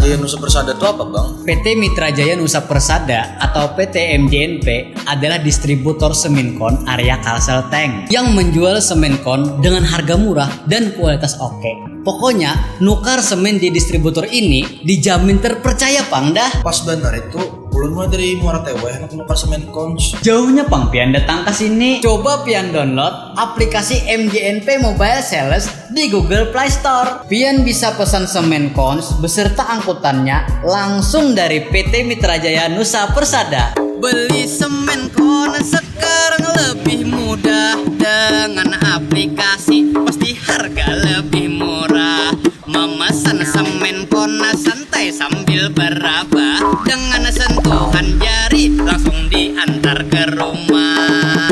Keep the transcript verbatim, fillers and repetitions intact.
Jaya Nusa Persada itu apa, Bang? P T Mitra Jaya Nusa Persada atau P T M J N P adalah distributor Semenkon area Kalsel Tank yang menjual Semenkon dengan harga murah dan kualitas oke. Pokoknya, nukar semen di distributor ini dijamin terpercaya, pang dah. Pas banar itu, ulun mulai dari Muara Teweh handak nukar Semenkons. Jauhnya pang pian datang ke sini. Coba pian download aplikasi M J N P Mobile Sales di Google Play Store. Pian bisa pesan Semenkons beserta angkutannya langsung dari P T Mitra Jaya Nusa Persada. Beli Semenkons sekarang lebih mudah dengan aplikasi, pasti harga lebih murah. Memesan Semenkons santai sambil berabah, dengan sentuhan jari langsung diantar ke rumah.